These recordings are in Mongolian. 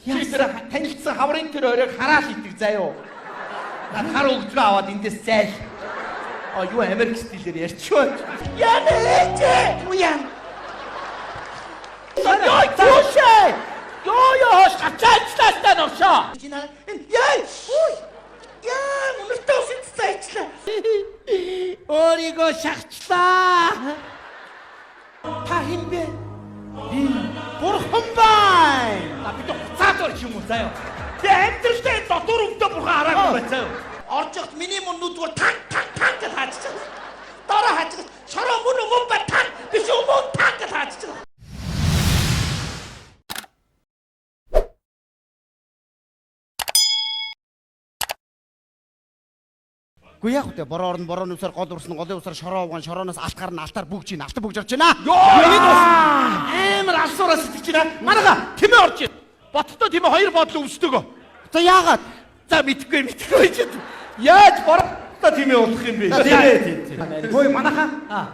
Чи тэр танилцсан хаврын тэр оройг хараал идэг заяо. Над хар өгдрөө аваад эндээс зайл. А юу Америк стилээр ярьчих вэ? Яна ээжээ. Уян. Йоо түүшээ. Йоо ёо гацаачлаа новшоо. Чи наа яа. Үй. Яа, үнэртэй усын цайчлаа. Өөрийгөө шахчлаа. Та хэн бэ? Би бурхан байна. А бид хуцаад орч юм уу заяа. Би амьдралдаа дотор өвдөө бурхан хараагүй байна заяа. Орж явахт миний мөн нүдгээр танк танк танк гэж хаажчих. Дараа хаажчих. Шороо мөн мөн ба танк биш мөн танк гэж хаажчих. Үгүй яах вэ? Бороо орно, борооны усаар гол урсна, голын усаар шороо угаан, шорооноос алт гарна, алтаар бүгж ийн, алт бүгж орж байна. Йоо энэ бас амар алсуураас сэтгэж байна. Манайха тэмээ орж ийн. Боттой тэмээ хоёр бодлоо өвсдөг. За яагаад? За мэдхгүй мэдхгүй чи. Яаж бороо тэмээ уулах юм бэ? Тийм тийм. Хөөе манайха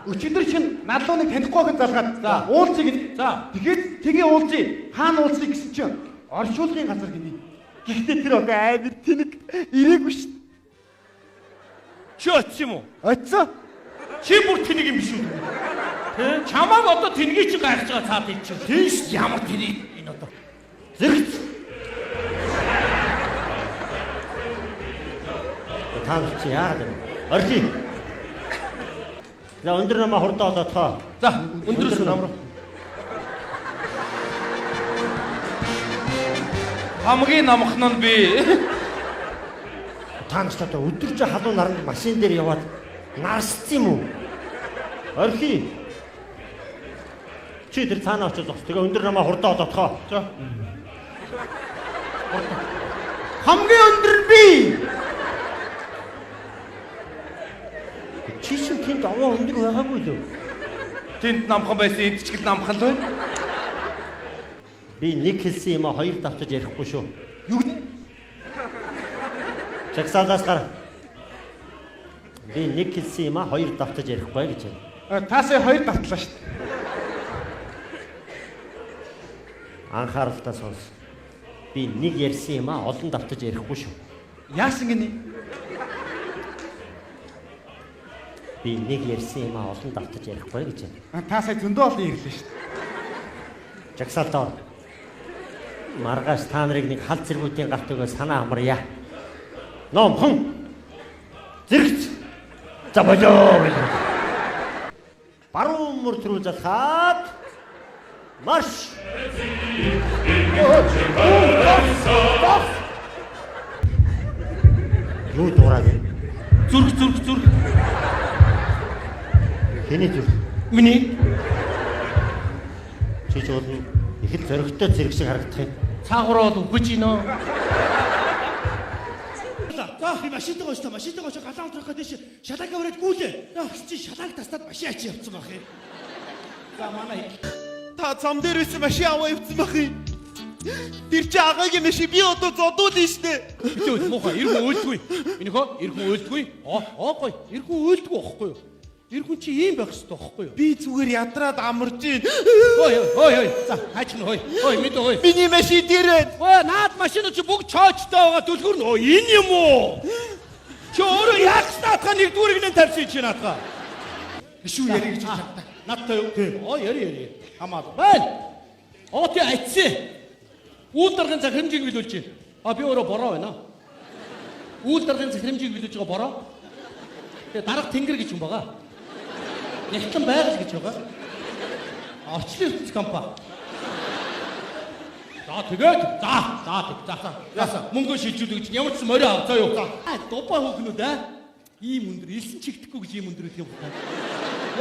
өчигдөр чинь надлууныг танихгүй гэж залгаад уулзъя гэж. За. Тэгээд тэгээ уулзъя. Хаана уулзъя гэсэн чинь оршуулгын газар гинэ. Гэхдээ тэр охин амар тэнэг ирээгүй шүү. Чи очсон юм уу? Очсон. Чи бүр тэнэг юм биш үү? Тэ? Чамааг одоо тэнгийг чи гайхаж байгаа цаад ий чи. Тийш ямар тэнэг энэ одоо. Зэрэгц. Та нар чи яагаад юм? Орхи. За өндөр намаа хурдан олоотхоо. За өндрөөс нам руу. Хамгийн намхан нь би. Та нар ч одоо өдөржин халуун наранд машин дээр яваад нарссан юм уу? Орхи. Чи тэр цаанаа очиж зогс. Тэгээ өндөр намаа хурдан олоотхоо. За. Хамгийн өндөр нь би. Чи чинь тэнд овоо өндөр байгаагүй лөө. Тэнд намхан байсан энд ч гэл намхан л байна. Би нэг хэлсэн юм а хоёр давтаж ярихгүй шүү. Юу гэнэ? Жагсаалаас гар. Би нэг хэлсэн юм а хоёр давтаж ярихгүй гэж байна. Та сая хоёр давтлаа шүү дээ. Анхааралтай сонс. Би нэг ярьсан юм а олон давтаж ярихгүй шүү. Яасан гинэ? Би нэг ярьсан юм а олон давтаж ярихгүй гэж байна. Та сая зөндөө олон ирлээ шүү дээ. Жагсаалтаа. Маргааш та нарыг нэг хал зэргүүдийн гарт өгөө санаа амарья. Номхон. Зэрэгц. За болоо. Болоо. Баруун мөр төрүү залхаад марш. Юу дуурайг вэ? Зүрх зүрх зүрх. Хэний зүрх? Миний Чи ч бол их л зөрөгтэй зэрэг шиг харагдах юм. цаагаараа бол үхэж гинөө. За би машинтайгаа очтой машинтайгаа очоо галаан унтрах гэдэг чи шалаага өрөөд гүйлээ. Тэгсэн чи шалааг тастаад машин ачи явцсан байх юм. За манай Та зам дээр байсан машин аваа явцсан байх юм. Тэр чи агагийн машин би одоо зодуулна штэ. Битүү муухай эр хүн уйлдгүй. Энэхөө эр хүн уйлдгүй. Оо оо гой эр хүн уйлдгүй байхгүй юу? Эр хүн чи ийм байх хэрэгтэй байхгүй юу? Би зүгээр ядраад амарч гин. Хой хой хой. За хайч нь хой. Хой мэдээ хой. Миний машин дээр байна. Ой наад машин чи бүгд чоочтой байгаа түлхүр нь. Ой энэ юм уу? Чи өөрөө яах гэж наадхаа нэгдүгээрийг нь тавьсан чи наадхаа. Шүү ярих гэж чаддаг. Надтай юу? Тийм. Оо яри яри. Хамаад байна. Оо тий айтсан. Үйл даргын захирамжийг биелүүлж байна. А би өөрөө бороо байна. Үйл даргын захирамжийг биелүүлж байгаа бороо. Тэгээ дарга тэнгэр гэж юм байгаа. Нягтлан байгаль гэж байгаа. Орчлон ертөнц компани. За тэгээд за за тэг за за мөнгө шилжүүлэх гэж ямар ч морь ав заа юу. Дубай хүүхнүүд аа ийм өндөр элсэн чигтэхгүй гэж ийм өндөр юм байна.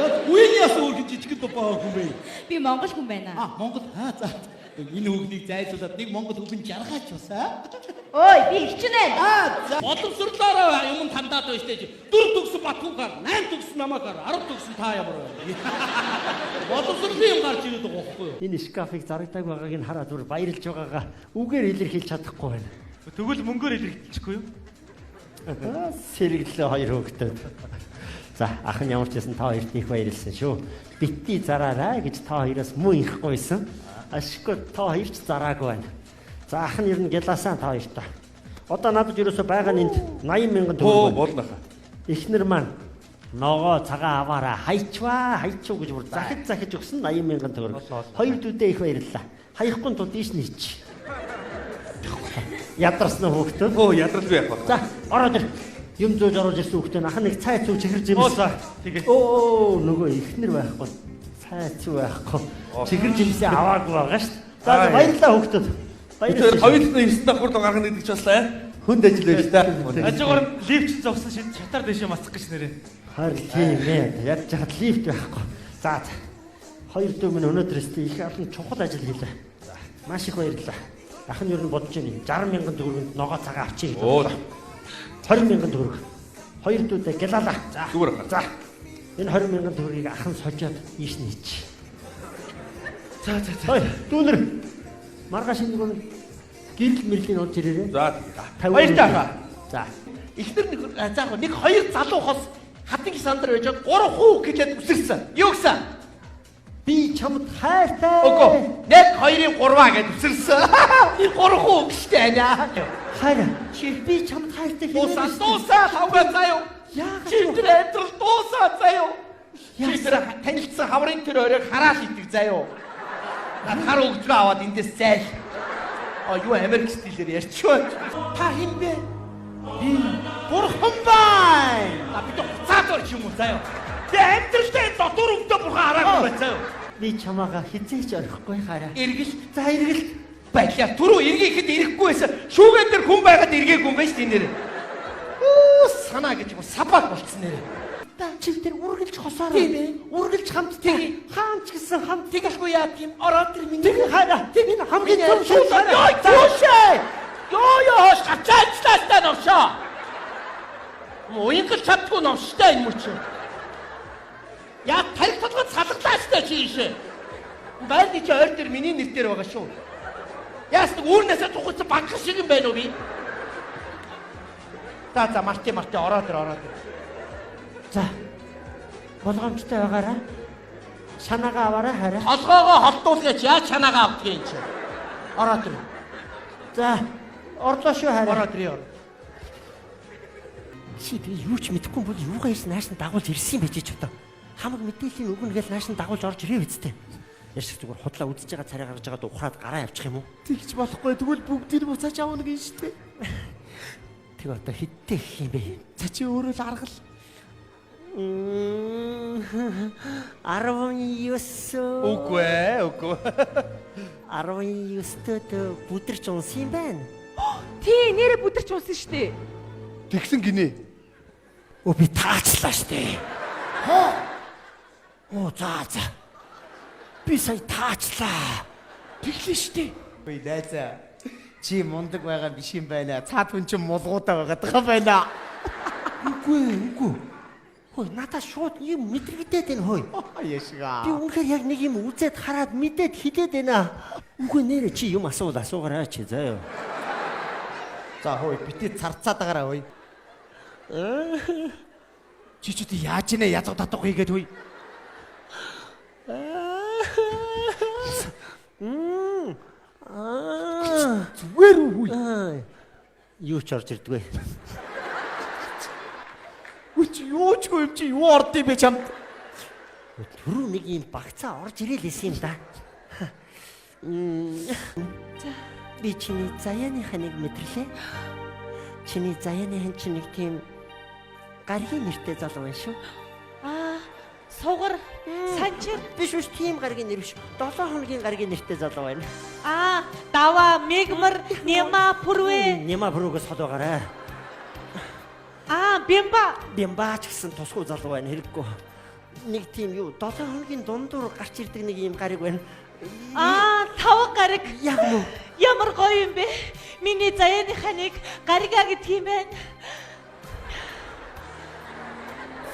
Яг үеийн яс өөр гэж жижигэн дубай хүүхэн бэ. Би монгол хүн байна. А Монгол аа за энэ хүүхнийг зайлуулад нэг монгол хүүхэн жаргаач бас аа. Ой, би элчин байна. Аа за боловсрлоороо юм тандаад байна штэ. Дөрөв төгсөн Батхүүгаар, 8 төгсөн намаагаар, 10 төгсөн та ямар байна. Боловсрлын юм гарч ирээд байгаа байхгүй юу? Энэ шкафыг зарагдааг байгааг нь хараад бүр баярлж байгаагаа үгээр илэрхийлж чадахгүй байна. Тэгвэл мөнгөөр илэрхийлчихгүй юу? Сэргэлээ хоёр хөөгдөд. За ах нь ямар ч байсан та хоёрт их баярлсан шүү. Битгий зараарай гэж та хоёроос мөн ихгүй байсан. Ашиггүй та хоёр ч зараагүй байна. За ах нь ер нь гялаасан та хоёртой. Одоо надад ерөөсөө байгаа нь энд 80 мянган Оо төгрөг. болно хаа. Эхнэр маань ногоо цагаан аваараа хайчваа хайчуу гэж бүр захиж захиж өгсөн 80 мянган төгрөг. Хоёр дүүдээ их баярлалаа. Хаяхгүй тул ийш нь ич. Ядарсан хүүхдүүд. Оо ядрал би явах. За ороод ир. Юм зөөж оруулж ирсэн хүүхдээ ах нэг цай цүү чихэр жимс. Оо за тэгээ. Оо нөгөө эхнэр байхгүй. Цай цүү байхгүй. Чихэр жимсээ аваагүй байгаа шүү дээ. За за, баярлалаа хүүхдүүд. Тэр Баярлалаа. хоёулын 9 давхар руу гаргана гэдэг ч бас аа. Хүнд ажил байж та. Хажуугаар нь лифт чинь зогсон шин шатар дэшээ мацах гэж нэрээ. Харин тийм ээ. Ядж хахад лифт байхгүй. За за. Хоёр дүү минь өнөөдрөөс их олон чухал ажил хийлээ. Маш их баярлалаа. Ах нь ер нь бодож байна. 60 мянган төгрөгөнд ногоо цагаан авчиг гэж. Оо 20 мянган төгрөг. Хоёр дүүдээ гялалаа. За. зүгээр хаа. За. Энэ 20 мянган төгрөгийг ах нь сожоод ийш нь ич. За за за. Хой, дүүнер. Маргааш энэ нөгөө гэрэл мэрлийн олж ирээрээ. За Баяртай хаа. За. Эхнэр нэг за яг нэг хоёр залуу хос хатан сандар байж гурав хүү гэлээд үсэрсэн. Юу гэсэн? Би чамд хайртай. Үгүй. Нэг хоёрын гурваа гэд үсэрсэн. Би гурав хүү гэжтэй аня. Хайр. Чи би чамд хайртай Дуусаа хэмээн. дуусаа тавгаа заяа. Яагаад Чи тэр амьдрал дуусаа заяа. Чи Яасан? тэр танилцсан хаврын тэр оройг хараал идэг заяа. Над хар өгдрөө аваад эндээс зайл. А юу Америк стилээр ярьчихв. Та хэн бэ? Би бурхан байна. А бид хуцаад орч юм уу заяа. Би амьдралдаа дотор өвдөө бурхан хараагүй байна заяа. Би чамаага хизээч орохгүй хараа. Эргэлт За эргэлт. байлаа. Түрүү эргийхэд ирэхгүй байсан. Шүүгэн дээр хүн байгаад эргээгүй юм байна шүү дээ нэр. Үу санаа гэж юм сабаг болцсон нэр. Чи тэр үргэлж хосоор. Тийм ээ. Үргэлж хамттай. Хаан ч гэсэн хамт. Тэгэлгүй яад юм ороод ир миний. Тэг хайраа. Тэг энэ хамгийн том шүүх. шүүх. Йоо юушээ. Йоо ёо гацаачлаастай новшоо. Уянгал чаддгүй новштой энэ мөч. Яа тарих толгой салгалаастай чи ийшээ. Байрны чи ойр дээр миний нэр дээр байгаа шүү. Яас нэг үүрнээсээ тухайсан банк шиг юм байна уу би? За за марти марти ороод ир ороод ир. За. Болгоомжтой байгаарай. Санаагаа аваарай хараа. Толгоогоо холдуулгаач яаж чанаагаа авдгийг чи. Ороод ир. За. Орлоо шүү хараа. Ороод ир. Чи би юу ч мэдэхгүй бол юугаа ирсэн нааш нь дагуулж ирсэн юм бэ чи ч одоо. Хамаг мэдээллийн өгнө гэж нааш нь дагуулж орж ирээ үсттэй. Яшиг зүгээр худлаа үдсэж байгаа царай гаргаж байгаад ухраад гараа явчих юм уу? Тэгж болохгүй тэгвэл бүгдийг буцааж авна гин штэ. Тэг одоо хиттэй гэх юм бэ? За чи өөрөө л аргал. 19 Үгүй ээ, үгүй. 19-д бүдэрч унсан юм байна. Тий, нэрэ бүдэрч унсан шүү дээ. Тэгсэн гинэ. Өө би таачлаа штэ. Оо за за. Би сая таачлаа. Тэглээ штэ. Ой найзаа. Чи мундаг байгаа биш юм байна. Цаад хүн чинь мулгуудаа байгаад байгаа байна. Үгүй үгүй. Хөөе надад шууд юм мэдрэгдээд байна хөөе. Яшгаа. Би үнэхээр яг нэг юм үзээд хараад мэдээд хилээд байна. Үгүй нэрэ чи юм асуул асуугаарай чи заяа. За хөөе бити царцаад байгаараа хөөе. Чи ч үгүй яаж ийнэ язуу татах хийгээд хөөе. Аа. Зүгээр үү хөөе. Юу ч орж ирдгүй. Үгүй чи юу ч юм чи юу орд юм бэ чамд? Түрүү нэг юм багцаа орж ирээл исэн юм да. Би чиний заяаны ханыг мэдэрлээ. Чиний заяаны хан чинь нэг тийм гаргийн нэртэй залуу байна шүү. Аа, сугар, санчир, Биш биш тийм гаргийн нэр биш. 7 хоногийн гаргийн нэртэй залуу байна. аа, даваа, мигмар, нема, пүрвэ, Нима пүрүүгээс хол байгаарай. аа, бимба. Бямбаач гэсэн тусгай залуу байна хэрэггүй. Нэг тийм юу 7 хоногийн дундуур гарч ирдэг нэг юм гариг байна. Аа, тав гараг. Яг мөн. Ямар гоё юм бэ? Миний заяаны ханыг гарига гэдэг юм байна.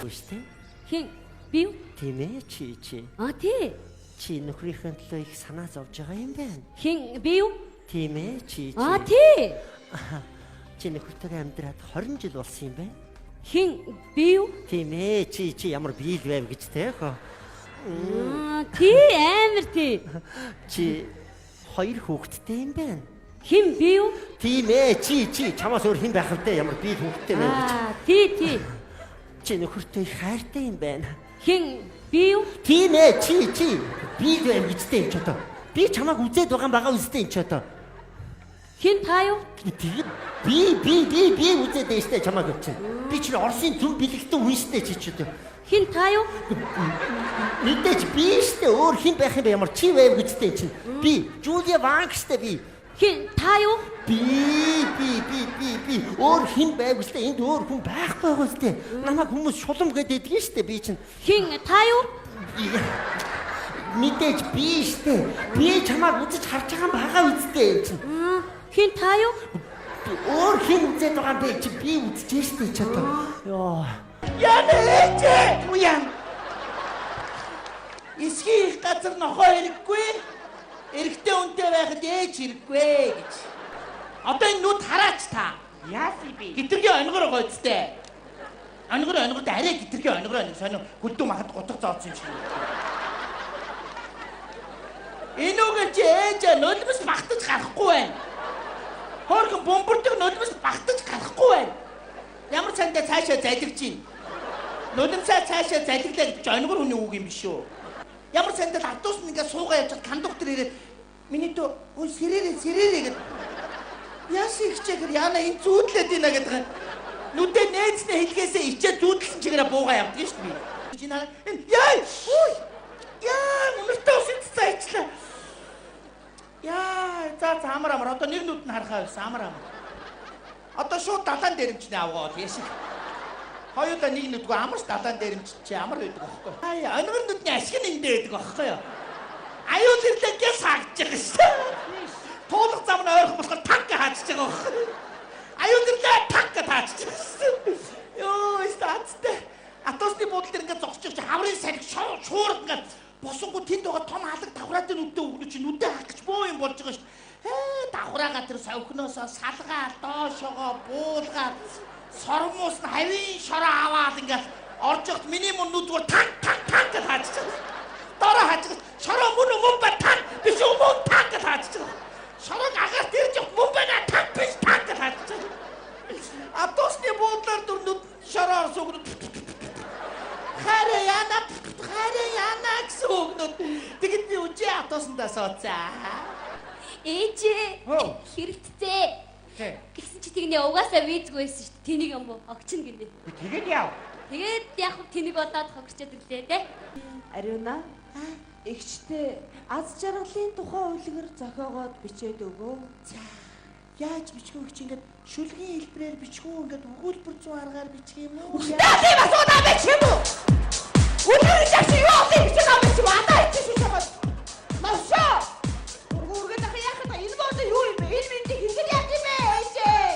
Үгүй шүү дээ. Хин би юу? Тийм ээ чи чи. А тий. Чи нөхрийнхээ төлөө их санаа зовж байгаа юм байна. Хин би юу? Тийм ээ чи чи. А тий. Чи нөхөртөөгөө амьдраад 20 жил болсон юм байна. Хин би юу? Тийм ээ чи чи ямар биел байв гэж те хөө. Аа тий амар тий. Чи хоёр хүүхэдтэй юм байна. Хэн би юу? Тийм ээ, чи чамаас өөр хэн байх вэ? Ямар би хүүхдтэй байна гэж. Аа, тий тий. Чи нөхөртэй их хайртай юм байна. Хэн би юу? Тийм ээ, чи би л байв гэжтэй юм ч одоо. Би чамайг үзээд байгаа юм байгаа үстэй юм ч одоо. Хэн та юу? Тэгээд би үзээд байна штэ чамайг чи. Би чи Оросын зүн бэлэгтэн хүн штэ чи ч одоо. Хэн та юу? Мэдээж би штэ өөр хэн байх юм бэ ямар чи байв гэжтэй чинь. Би Жулия Ванг штэ би. Хэн та юу? Би өөр хэн байв гэжтэй энд өөр хүн байхгүй байгаа штэ. Намайг хүмүүс шулам гэдэг идэгэн штэ би чинь. Хэн та юу? Мэдээж би штэ. Би чамайг үзэж харж байгаа юм байгаа үстэй чинь. Хэн та юу? Өөр хэн үзээд байгаа юм бэ чи би үзэж штэ чи одоо. Йоо. Яна ээжээ. Уян. Эсхий их газар нохоо хэрэггүй. Эрэгтэй үнтэй байхад ээж хэрэггүй гэж. Одоо энэ нүд хараач та. Яасан би? Гитэргийн онгор байгаа үстэй. Онгор онгорд арай гитэргийн онгор нэг сонио хөлдөө махад гутга зооцсон юм шиг. Энүүгээр чи ээж нулимс багтаж гарахгүй байна. Хөөрхөн бөмбөрдөг нулимс багтаж гарахгүй байна. Ямар сандаа цаашаа залгиж чинь. Нулимсаа цаашаа залглаа гэж чи онгор хүний үг юм биш үү? Ямар сандал автобус нь ингээд суугаа явж хад кондуктор ирээд миний дөө өө сэрээрээ гэд. Яасан ихчээхэр яана энэ зүүдлээд байна гэдэг. Нүдээ нээцнээ хэлгээсээ ичээ зүүдлсэн чигээрээ буугаа явдаг шүү дээ. Чи наа энэ яа үй яа үнэртэй усын цэцээ ичлээ. Яа за за амар амар одоо нэг нүд нь харахаа байсан амар амар. Одоо шууд далайн дээрэмчнээ авгаа бол яшиг. Хоёулаа нэг нүдгүй амарч далайн дээрэмч чи амар байдаг аахгүй. Аа онгор нүдний ашиг нь эндээ байдаг аахгүй юу? Аюул ирлээ гэл саагч байгаа шүү дээ. Туулах зам нь ойрхон болохоор танк хаачж байгаа аахгүй. Аюул ирлээ танк таачж байгаа шүү. Йоо стацтай. Атосны буудлын дээр ингээд зогсож чи хаврын сариг шуурд ингээд босонгоо тэнд байгаа том алаг давхраатай нүдтэй өгнө чи нүдээ хах гэж бөө юм болж байгаа шүү. Ээ давхраага тэр совхиноосоо салгаа доошогоо буулгаад сормуус нь хавийн шороо аваад ингээд орж явахт миний мөн нүд зүгээр танк танк танк гэж хаачж байгаа. Дороо хааж байгаа. Шороо мөн мөн ба танк биш үү мөн танк гэж хаачж байгаа. Шороог агаар дэрж явах мөн байна танк биш танк гэж хаачж байгаа. Автобусны буудлаар дүр нүд шороо орсон өгнө. Хараа яна хараа яна гэсэн өгнөд. Тэгэд би үжи автобусандаа сууцаа. Ээжээ. Хэрэгтцээ. Тэгсэн чи тэгнэ угаасаа визгүй байсан шүү дээ. Тэнийг юм уу? Огчин гинэ. Тэгээд яав. Тэгээд яг тэнийг болоод хогчоод ирлээ те. Ариуна. Эгчтэй аз жаргалын тухай үлгэр зохиогоод бичээд өгөө. За. Яаж бичих вэ гэж ингээд шүлгийн хэлбэрээр бичих үү ингээд өгүүлбэр зүүн аргаар бичих юм уу? Таа тийм асуудал бичих юм уу? Үлгэр гэж авчих юу олон бичээд байгаа юм чи мадаа хийчих шүү чамд. Новшоо. Үргээд ах яах вэ? Энэ боолоо юу юм бэ? Энэ мэндийг хэрэгэр яах юм бэ? Ээжээ.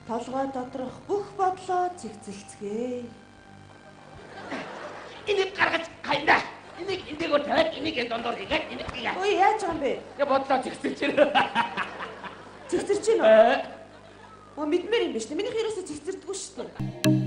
Толгой доторх бүх бодлоо цэгцэлцгээе. Энийг гаргаж хайна. Энийг эндэгөө тавиад энийг энэ дондор хийгээд энийг хийгээ. Ой яаж байгаа юм бэ? Я бодлоо цэгцэлж байна. Цэгцэрч гин үү? Оо мэдмээр юм биш үү? Минийх ерөөсөө цэгцэрдэггүй шүү дээ.